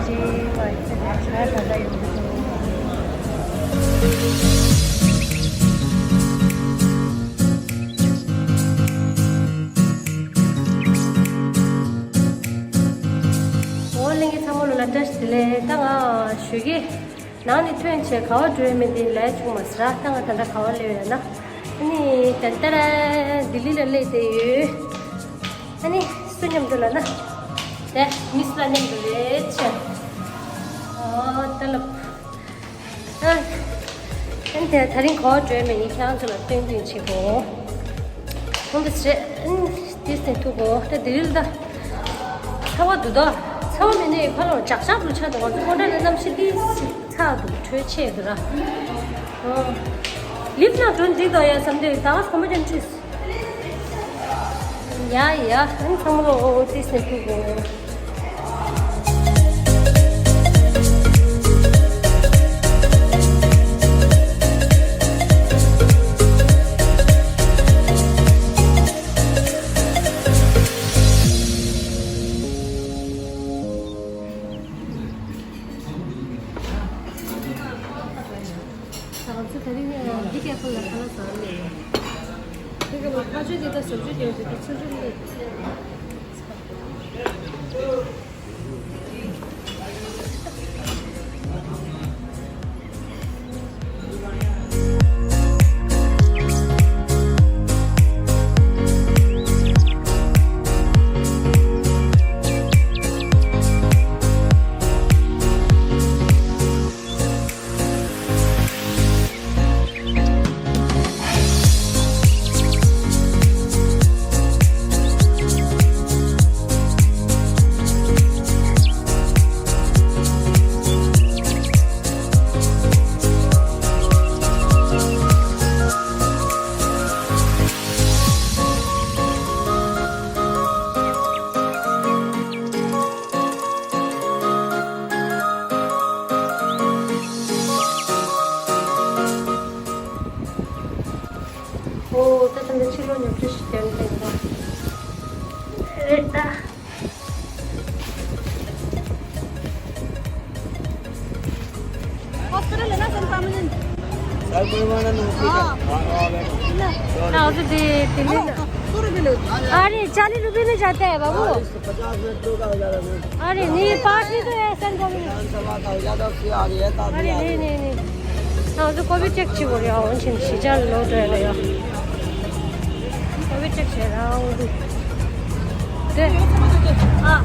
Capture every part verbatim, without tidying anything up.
ཨོ་ལྷན་རྒྱས་ཚང་མ་ལ་བཀྲ་ཤིས་བདེ་ལེགས། ད་ང་ཞོགས་ཀས་ནང་ནས་ཐོན་བྱས་ག་པར་འགྲོ་ཡ་མེད་དེ་ལས་བྱུང་མ་སོང་ར། ད་ང་ད་ལྟ་ག་པར་སླེབས་ཡོད་ན། ཨ་ནི་ཏན་ཏན་ལྡི་ལི་ལ་སླེབས་བསྡད་ཡོད། ཨ་ནི་སུ་མཉམ་དུ་ལབ་ན། དེ་མིས་ལ་མཉམ་དུ་རེད་ཆེ། ཨོ་ད་ལབ། ཨ་ཨ་ནི་དེ་དེ་རིང་ག་པར་འགྲོ་ཡ་མེད་ཡིན། ཁྱེད་རང་ཚོ་ལ་སྟོན་སྟོན་བྱེད་དགོས། ཁོང་དུ་ཟེར། ཨ་ནི་ཏིས་ནས་ཐུག་གོ། ད་ལྡི་ལི་ལ་ད་ཚ་བ་འདུག་ད། ཚ་བ་མེད་ནའི་ཕར་ལོག་ཇག་ཇག་འདུག་ཆགས་འདུག་ང་ཚོ་ཀོང་ཀྲེ་ལ་གནམ་གཤིས་ཏིས་ཚ་འདུག་དྲོད་ཆེ་འདུག་ར། ཨོ། ལིབ་ནང་འགྲོ་འགྲིག་འདུག་ཡ་བསམ་དུས་ད་ག་སོ་མ་ཅན་ཁྲིས། ཡ་ཡ། ཨ་ནི་ཚང་མ་ལོ་ཏིས་ནས་ཐུག་གོ། ང་ཚོ་དེ་རིང་འདི་སྐད་པོ་ལ་ཁ་ལག་ཟ་ལེ། དེ་ག་ལ་ཕ་ཆོས་དེ་དང་ཟབ་ཆོས་དེ་དེ་ཆུང་ཆུང་ལེ། ཨོ་ད་ད་ནི་ཕྱི་ལོགས་ཉོ་སྒྲིག་ཞིག་བྱས་ནས་ད་རེད་ད། ཨོ་སི་ཊི་རི་ལི་ཡ་ན་སོང་ཙང་མིན། ང་ཚོ་དེ་དེ་ནས་ཨ་རེ་ཅཱ་ལི་ལུ་བི་ནི་ཇཱ་ཏེ་བ་བུ། अरे नहीं पार्टी तो है सर को भी। अरे नहीं नहीं नहीं। हाँ तो को भी चेक ची बोल रहा हूँ छिन शीशा लो तो है ना। को भी चेक से रहा हूँ। दे। हाँ।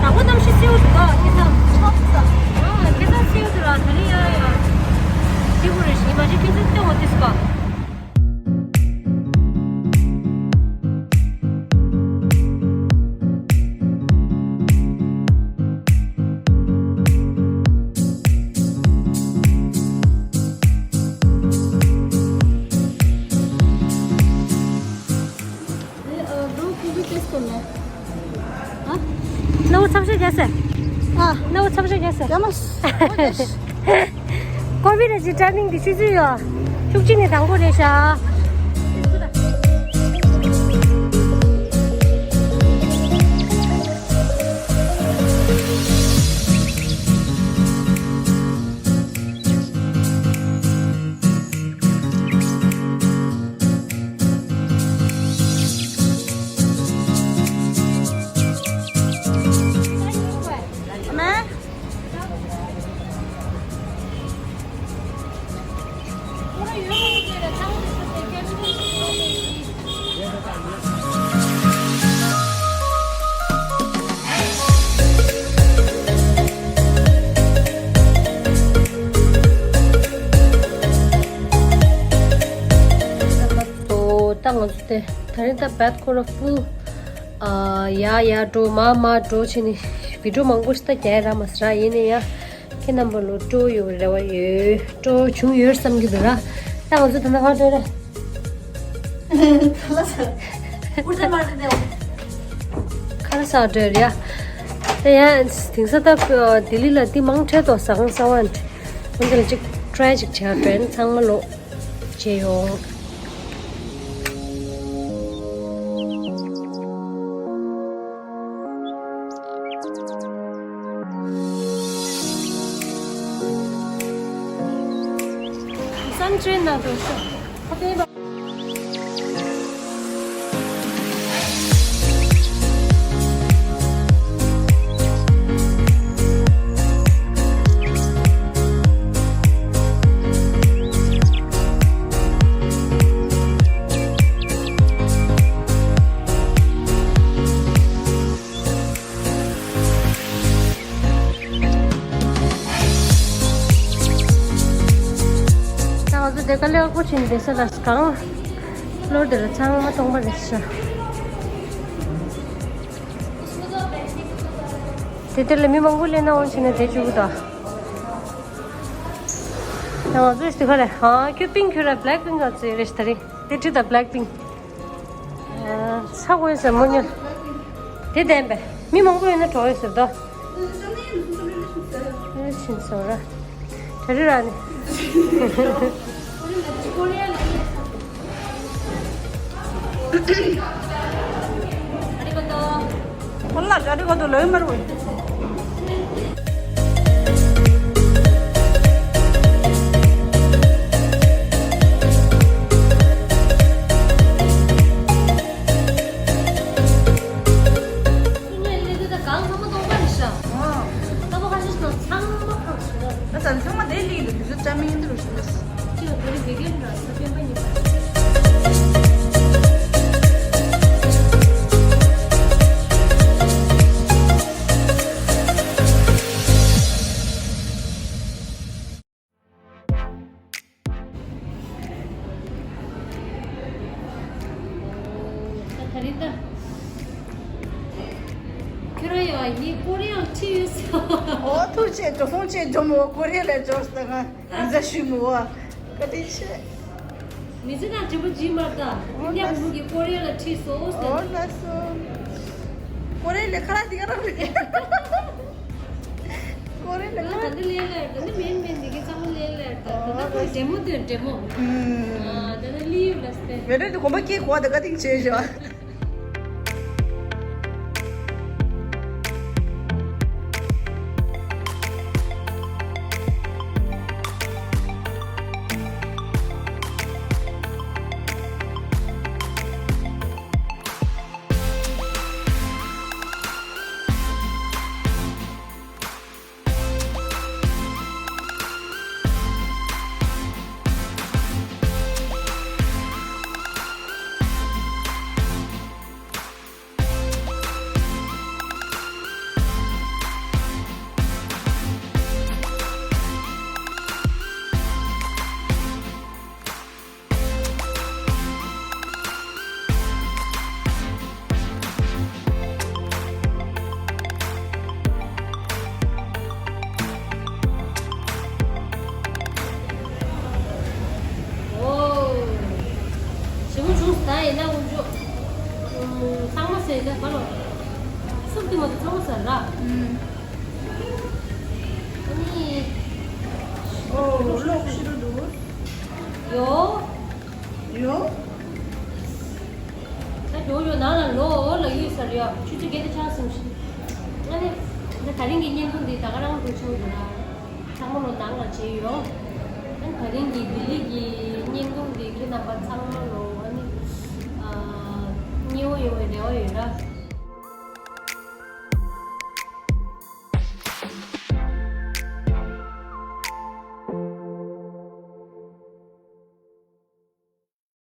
ताको तम शिसी हो तो किसा। हाँ किसा सी हो तो रात नहीं आया। ती बोल रही शी बाजी किसी तो होती इसका। ནོ་ཚབ་ཤ་རྒྱ་སེ། ཨ། ནོ་ཚབ་ཤ་རྒྱ་སེ། ཀོ་བི་ར་ཇི་ཊའི་མིང་འདི་ཆུ་ཚོད་ཡོད། བཅུ་གཅིག་ནས་དང་པོ་རེད་ཤག་ད་ང་ཚོ་དེ་ད་རིང་ད་བད་ཁོ་ར་ཕུལ། ཨ་ཡ་ཡ་འགྲོ་མ་མ་འགྲོ་བྱས་ནས་བི་ཌིའོ་མང་པོ་ཞིག་ད་རྒྱག་ཡ་རག་མ་སོང་ར། ཡིན་ན་ཡང་ཁྱེད་རྣམ་པ་ལོ་སྤྲོ་ཡོད་རེ་བ་ཡོད། སྤྲོ་བྱུང་ཡོད་བསམ་གྱི་འདུག་ར། ད་ང་ཚོ་ད་ལྟ་ག་འགྲོ་ར། ཁ་ལག་ཟ་འགྲོ་ར། ད་ཡང་དེང་སང་ད་ལྡི་ལི་ལ་འདི་མང་འཕྲད་དོ། ཟ་ཁང་གསར་པ་འདི་ཚོ་ལ་ཅིག་ཊ་རའི་ཅིག་བྱས་དྲན་ཚང་མ་ལོ། བྱས་ཡོང་། ཅན་ན་འགྲོ་ཤོག་ཁ་དེ་བ། ད་ང་ཚོ་དེ་ག་ལེ་ཨར་པོར་ཕྱིན་པའི་ས་ལ་གང་། ཕློར་དེ་ལ་ཚང་མ་སྟོང་པ་རེད་ཤག་དེ་དེ་ལ་མི་མང་པོ་སླེབས་ན་འོང་ཕྱིན་ན་དེ་བཅུག་གི་ད། ད་ང་ཚོ་དེ་ག་ལེ་ཨ་ཁྱོད་པིང་ཁྱོད་ར་བྷེ་ལེག་པིང་ག་ཚོད་རེད་ཤག་ད་རེད་དེ་ཁྲིད་ད་བྷེ་ལེག་པིང་། ཚ་དགོས་ཟེར་མོ་ཉོ། དེ་བདེན་པས། མི་མང་པོ་ཡོད་ན་གྲོགས་ཡོད་ཟེར་དོ། ཕྱིན་སོང་ར། གྲ་རི་ར་ནི། ཁོ་ལ་གྲ་རི་གོ་ཏོ་ལོས་མ་རུ། ཨ། ད་ཚང་མ་དེ་ལིག་འདུག་དུས་ཚོད་ཅང་མིན་འདི་རུ་ཞིག་ལ། ཅི་ལ་དེ་རིང་དགེ་རྒན་འདྲ་ས་སྤེན་པ་ཉིད། ད་རེས་ད། ཁྱོད་རང་ཡང་ངས་ཀོ་རི་ཡར་ཁྲིད་ཡོད་ཟེར། ཨོ་ཐུགས་རྗེ་ཆེ། ཁོང་ཆེ་འཇོམས་མོ་ཀོ་རི་ཡར་ལ་འབྱོར་སོང་ང་། ང་ཚ་ཞུས་མོ་བ། བཀའ་དྲིན་ཆེ། མི་ཚེ་ནང་དྲན་པ་བརྗེད་མ་ད། ཨོ་ཡ་ལགས། བུ་གི་ཀོ་རི་ཡར་ལ་ཁྲིད་སོང་ཟེར། ཨོ་ལགས་སོ། ཀོ་རི་ཡར་ལ་ཁ་རག་དེ་ག་རང་རེད། ཀོ་རི་ལ་ང་ད་ལྟ་ལས་ལ་ད་ལྟ་མེད་མེད་འདི་གི་ཚང་མ་ལས་ལ་ད་ད་ད་ཁོས་འདྲེ་མོ་འདོན་འདྲེ་མོ། ཨ་ད་ད་ལི་ཡུ་ལ་སྟེ། ཡོད་རེད་དུ་གོམ་པ་སྐྱེ་གོ་བ་ད་ག་དེང་བྱས་ཤོག་ཞིམ་པོ་བྱུང་སོང་། ད་ཡིན་ན་འུ་ཅོ། ཚང་མ་ཟས་ཡིན་ན་ག་ལོ། སུབ་དེ་མ་གཏོགས་ཚང་མ་ཟ་ར། ཨ་ནི། ཨོ་ལོག་ཤི་རུ་འདུག་ཡོ། ཡོ། ད་ཇོ་ཇོ་ནང་ལ་ལོ་ལ་ཡོད་ས་རེད་ཡ། ཆུ་ཚོད་བརྒྱད་དང་ཕྱེད་ཙམ་ཞིག་ཨ་ནི། ད་དེ་རིང་གི་བརྙན་ཐུང་འདི་ད་ག་རང་འགྲོ་ཆོག་འདུག་ར། ཚང་མ་ལོ་ནང་ལ་མཇལ་ཡོང་། ཨ་ནི་དེ་རིང་གི་ལྡི་ལི་གི་བརྙན་ཐུང་འདི་ཁྱེད་རྣམ་པ་ཚང་མ་ལོ་ཨ་ནི། ཨ། མཉེས་པོ་ཡོང་བའི་རེ་བ་ཡོད་ར།